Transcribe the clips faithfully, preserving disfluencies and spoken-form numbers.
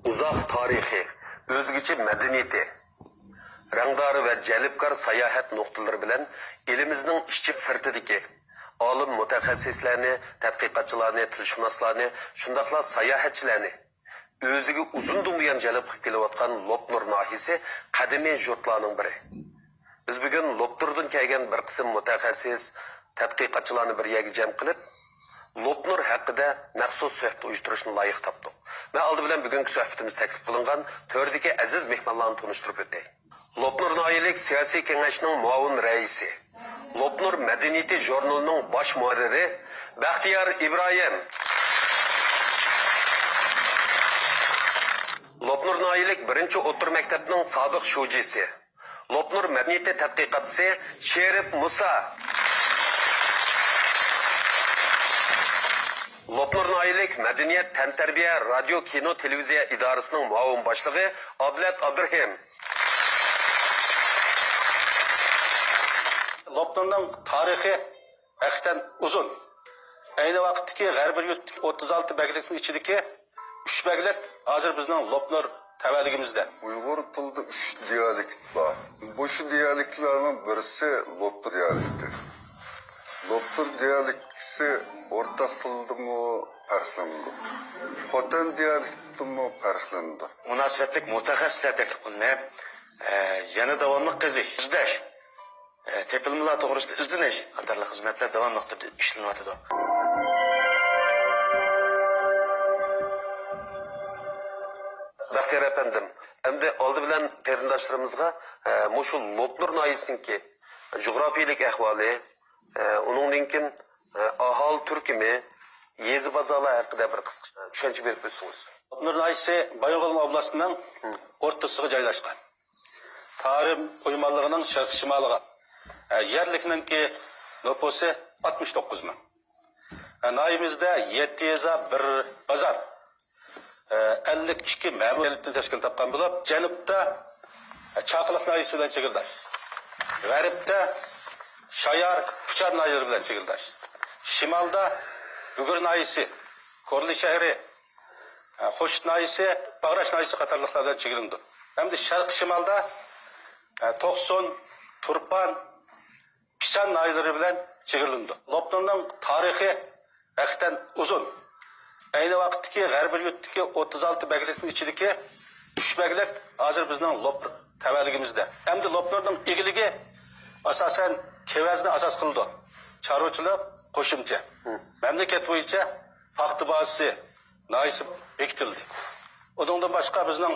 ئۇزاق تارىخى، ئۆزگىچە مەدەنىيىتى، رەڭدار ۋە جەلپكار ساياھەت نۇقتىلىرى بىلەن ئېلىمىزنىڭ ئىچى سىرتىدىكى ئالىم مۇتەخەسسىسلەرنى، تەتقىقاتچىلارنى، تىلشۇناسلارنى، شۇنداقلا ساياھەتچىلەرنى ئۆزىگە ئۇزۇندىن بۇيان جەلپ قىلىپ كېلىۋاتقان لوپنۇر ناھىيەسى قەدىمىي يۇرتلارنىڭ بىرى. بىز بۈگۈن لوپنۇردىن كەلگەن بىر قىسىم مۇتەخەسسىس، تەتقىقاتچىلارنى بىر يەرگە جەم قىلىپ، لوپنۇر ھەققىدە مەخسۇس سۆھبەت ئۇيۇشتۇرۇشنى لايىق تاپتۇق. مەن ئالدى بىلەن بۈگۈنكى سۆھبىتىمىز تەكلىپ قىلىنغان تۆردىكى ئەزىز مېھمانلارنى تونۇشتۇرۇپ ئۆتەي. لوپنۇر ناھىيەلىك سىياسىي كېڭەشنىڭ مۇئاۋىن رەئىسى، لوپنۇر مەدەنىيىتى ژۇرنىلىنىڭ باش مۇھەررىرى بەختىيار ئىبراھىم، لوپنۇر ناھىيەلىك بىرىنچى ئوتتۇرا مەكتەپنىڭ سابىق شۇجىسى، لوپنۇر مەدەنىيىتى تەتقىقاتچىسى شېرىپ مۇسا، لوپنۇر ناھىيەلىك مەدەنىيەت، تەنتەربىيە، رادىيو، كىنو، تېلېۋىزىيە ئىدارىسىنىڭ مۇئاۋىن باشلىقى ئابلەت ئابدۇرېھىم. لوپنۇرنىڭ تارىخى ھەقىقەتەن ئۇزۇن. ئەينى ۋاقىتتىكى غەربىي يۇرتتىكى ئوتتۇز ئالتە بەگلىكنىڭ ئىچىدىكى ئۈچ بەگلىك ھازىر بىزنىڭ لوپنۇر تەۋەلىكىمىزدە. ئۇيغۇر تىلىدا ئۈچ دىيالېكت بار. مۇشۇ دىيالېكتلارنىڭ بىرسى لوپنۇر دىيالېكتى. لوپنۇر دىيالېكتى ئورتاق تىلدىمۇ پەرقلىنىدۇ. خوتەن دىيالېكتىمۇ پەرقلىنىدۇ. مۇناسىۋەتلىك مۇتەخەسسىسلەر تەكلىپ قىلىنىپ، ئە، يەنە داۋاملىق قېزىش، ئىزدەش، ئە، تېپىلمىلار توغرىسىدا ئىزدىنىش قاتارلىق خىزمەتلەر داۋاملىق تۈردە ئىشلىنىۋاتىدۇ. بەختىيار ئەپەندىم، ئەمدى ئالدى بىلەن قېرىنداشلىرىمىزغا، ئە، مۇشۇ لوپنۇر ناھىيەسىنىڭكى جۇغراپىيىلىك ئەھۋالى، ئە، ئۇنىڭدىن كېيىن، ئە، ئاھالە تۈركۈمى، يېزا بازارلار ھەققىدە بىر قىسقىچە چۈشەنچە بېرىپ ئۆتسىڭىز. لوپنۇر ناھىيەسى بايىنغولىن ئوبلاستىنىڭ ھىم. ئوتتۇرىسىغا جايلاشقان. تارىم ئويمانلىقىنىڭ شەرقىي شىمالىغا، ئە، يەرلىكنىڭكى نوپۇسى ئاتمىش توققۇز مىڭ. ئە، ناھىيەمىزدە يەتتە يېزا، بىر بازار، ئە، ئەللىك ئىككى مەمۇرىيەتنى تەشكىل تاپقان بولۇپ، جەنۇبتا، ئە، چاقىلىق ناھىيەسى بىلەن چېگرىداش. غەربتە شايار، كۇچار ناھىيەلىرى بىلەن چېگرىداش. شىمالدا بۈگۈر ناھىيەسى، كورلا شەھىرى، ئە، خوشۇت ناھىيەسى، باغراش ناھىيەسى قاتارلىقلار بىلەن چېگرىلىدۇ. ھەمدە شەرقىي شىمالدا، ئە، توقسۇن، تۇرپان، پىچان ناھىيەلىرى بىلەن چېگرىلىنىدۇ. لوپنۇرنىڭ تارىخى ھەقىقەتەن ئۇزۇن. ئەينى ۋاقىتتىكى غەربىي يۇرتتىكى ئوتتۇز ئالتە بەگلىكنىڭ ئىچىدىكى ئۈچ بەگلىك ھازىر بىزنىڭ لوپنۇر تەۋەلىكىمىزدە. ھەمدە لوپنۇرنىڭ ئىگىلىكى ئاساسەن كېۋەزنى ئاساس قىلىدۇ. چارۋىچىلىق قوشۇمچە. ھە. مەملىكەت بويىچە پاختا بازىسى ناھىيەسى بېكىتىلدى. ئۇنىڭدىن باشقا بىزنىڭ،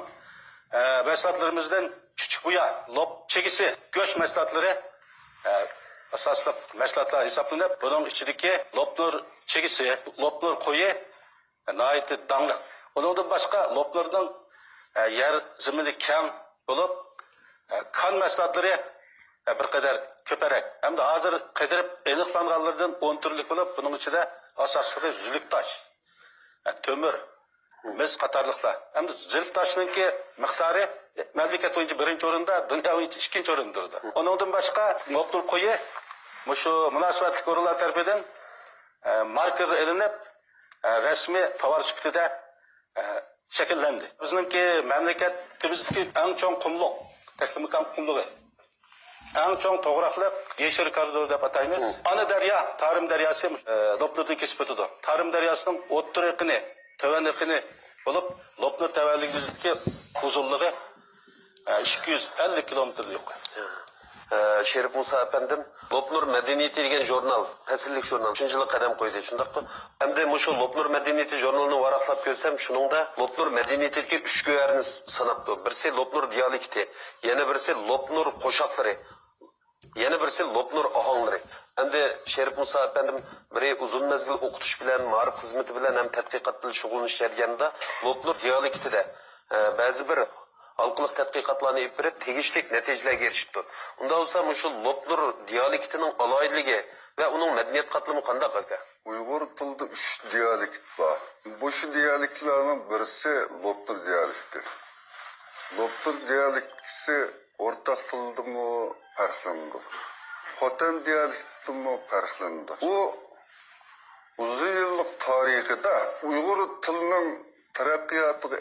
ئە، مەھسۇلاتلىرىمىزدىن چۈچۈك بۇيا، لوپ چىگىسى، گۆش مەھسۇلاتلىرى، ئە، ئاساسلىق مەھسۇلاتلار ھېسابلىنىپ، بۇنىڭ ئىچىدىكى لوپنۇر چىگىسى، لوپنۇر قويى ناھايىتى داڭلىق. ئۇنىڭدىن باشقا لوپنۇرنىڭ، ئە، يەر زېمىنى كەڭ بولۇپ، ئە، كان مەھسۇلاتلىرى، ئە، بىر قەدەر كۆپرەك. ھەمدە ھازىر قىدىرىپ ئېنىقلانغانلىرىدىن ئون تۈرلۈك بولۇپ، بۇنىڭ ئىچىدە ئاساسلىقى زۈلۈك تاش، ئە، تۆمۈر، مىس قاتارلىقلار. ھەمدە زىلىك تاشنىڭكى مىقدارى مەملىكەت بويىچە بىرىنچى ئورۇندا، دۇنيا بويىچە ئىككىنچى ئورۇندا تۇرىدۇ. ئۇنىڭدىن باشقا، لوپنۇر قويى مۇشۇ مۇناسىۋەتلىك ئورۇنلار تەرىپىدىن، ئە، ماركىغا ئېلىنىپ، ئە، رەسمىي تاۋار سۈپىتىدە، ئە، شەكىللەندى. بىزنىڭكى مەملىكەتىمىزدىكى ئەڭ چوڭ قۇملۇق، تەكلىماكان قۇملۇقى. ئەڭ چوڭ توغراقلىق يېشىل كارىدور دەپ ئاتايمىز. مم. ئانا دەريا، تارىم دەرياسى، ئە، لوپنۇردىن كېسىپ ئۆتىدۇ. تارىم دەرياسىنىڭ ئوتتۇرا ئېقىنى، تۆۋەن ئېقىنى بولۇپ، لوپنۇر تەۋەلىكىمىزدىكى ئۇزۇنلۇقى، ئە، ئىككى يۈز ئەللىك كىلومېتىردىن يۇقىرى. ئە، شېرىپ مۇسا ئەپەندىم، لوپنۇر مەدەنىيىتى دېگەن ژۇرنال، پەسىللىك ژۇرنال، شۇنچە يىللىق قەدەم قويدى، شۇنداققۇ؟ ئەمدى مۇشۇ لوپنۇر مەدەنىيىتى ژۇرنىلىنى ۋاراقلاپ كۆرسەم، شۇنىڭدا لوپنۇر مەدەنىيىتىدىكى ئۈچ گۆھەرنى ساناپتۇ. بىرسى لوپنۇر دىيالېكتى، يەنە بىرسى لوپنۇر قوشاقلىرى، يەنە بىرسى لوپنۇر ئاھاڭلىرى. ئەمدى شېرىپ مۇسا ئەپەندىم بىرى ئۇزۇن مەزگىل ئوقۇتۇش بىلەن، مائارىپ خىزمىتى بىلەن ھەم تەتقىقات بىلەن شۇغۇللىنىش جەريانىدا لوپنۇر دىيالېكتىدە، ئە، بەزى بىر ھالقىلىق تەتقىقاتلارنى ئېلىپ بېرىپ، تېگىشلىك نەتىجىلەرگە ئېرىشىپتۇ. ئۇنداق بولسا، مۇشۇ لوپنۇر دىيالېكتىنىڭ ئالاھىدىلىكى ۋە ئۇنىڭ مەدەنىيەت قاتلىمى قانداق ئاكا؟ ئۇيغۇر تىلىدا ئۈچ دىيالېكت بار. مۇشۇ دىيالېكتلارنىڭ بىرسى لوپنۇر دىيالېكتى. لوپنۇر دىيالېكتى ئورتاق تىلدىنمۇ پەرقلىنىدۇ. خوتەن دىيالېكتىدىنمۇ پەرقلىنىدۇ. ئۇ ئۇزۇن يىللىق تارىخىدا ئۇيغۇر تىلىنىڭ تەرەققىياتىغا